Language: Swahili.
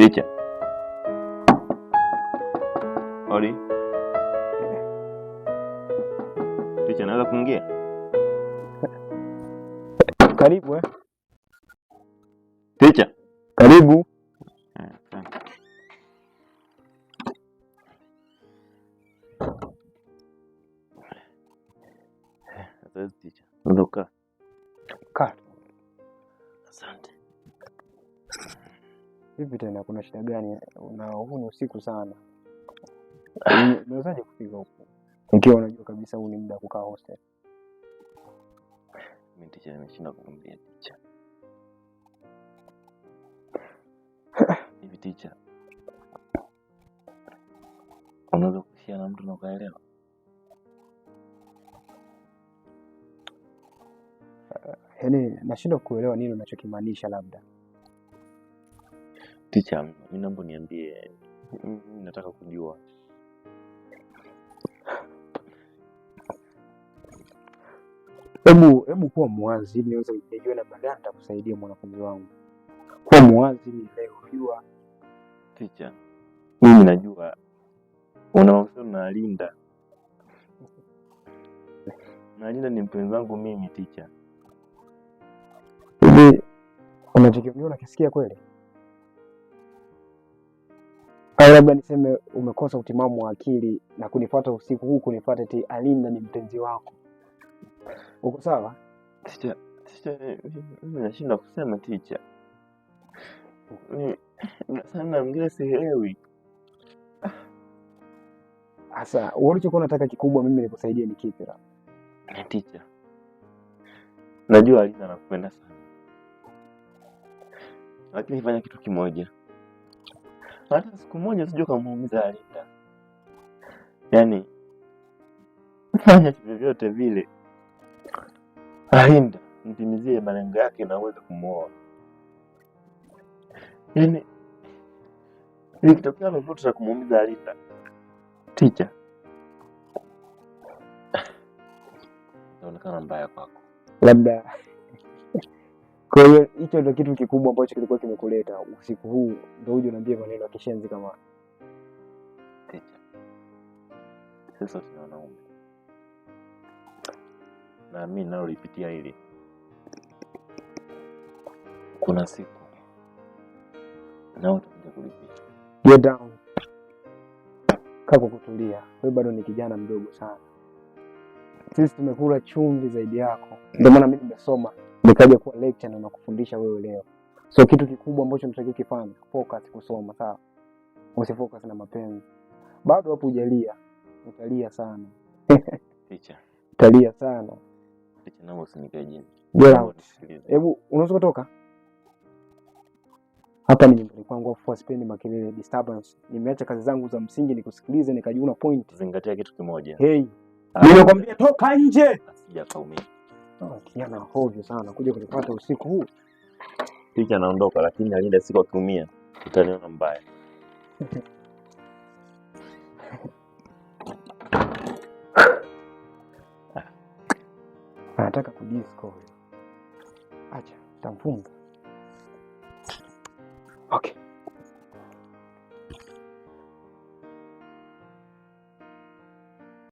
Teacher. Odi. Teacher, naweza kuingia? Karibu eh. Teacher. Karibu. Asante. Asante teacher. Unaweza kukaa? Kaa. Asante. Vipi tena, kuna shida gani? Na huu ni usiku sana. Umewezaje kufika huku ukiwa unajua kabisa huu ni muda wa kukaa hostel? Mimi teacher, nimeshindwa kuvumilia teacher. Hivi teacher, unaweza kushare na mtu na ukaelewa? Yaani nashindwa kuelewa nini unachokimaanisha labda. Teacher, mimi naomba niambie, mimi nataka kujua. Hebu kuwa muwazi ili niweze nijue namna gani nitakusaidia mwanafunzi wangu. Kuwa muwazi ili nielewe, unajua. Teacher, mimi najua una mahusiano na Linda. Na Linda ni mpenzi wangu mimi teacher. Hivi unachokiongea unakisikia kweli? Au labda niseme umekosa utimamu wa akili na kunifuata usiku huu, kunifuata eti Alinda ni mpenzi wako. Uko sawa? Teacher, teacher, mimi nashindwa kusema teacher. Mimi sana mwingine sielewi. Sasa wewe ulichokuwa unataka kikubwa mimi nikusaidie ni kipi labda? Teacher, najua Alinda anakupenda sana. Lakini fanya kitu kimoja. Hata siku moja usije ukamuumiza Alinda. Yaani fanya vyovyote vile Alinda mtimizie malengo yake na uweze kumuoa. Yaani likitokea lolote la kumuumiza Alinda, teacher, itaonekana mbaya kwako. Labda kwa hiyo hicho ndio kitu kikubwa ambacho kilikuwa kimekuleta usiku huu, ndio uje uniambie maneno ya kishenzi kama Teacher, sisi sote ni wanaume. Na mimi nalolipitia hili, kuna siku na utakuja kulipia. Get down. Kaa kwa kutulia. Wewe bado ni kijana mdogo sana. Sisi tumekula chumvi zaidi yako. Ndio maana mimi nimesoma nikaja kuwa lecturer na nakufundisha wewe leo. So kitu kikubwa ambacho unatakiwa kufanya, focus kusoma, sawa? Usifocus na mapenzi. Bado hapo hujalia. Utalia sana. Teacher, Utalia sana. teacher, naomba usinikae jini. Get Naomba out. unisikilize. Hebu unaweza kutoka? Hapa ni nyumbani kwangu, afu sipendi makelele, disturbance. Nimeacha kazi zangu za msingi nikusikilize, nikajua una point. Zingatia kitu kimoja. Hey, nimekwambia toka nje. Asija akaumia. Ah, kijana hovyo sana kuja kunifuata usiku huu. Teacher anaondoka, lakini Alinda siku akiumia utaniona mbaya. Anataka kudisco huyo. Acha, nitamfunga. Okay.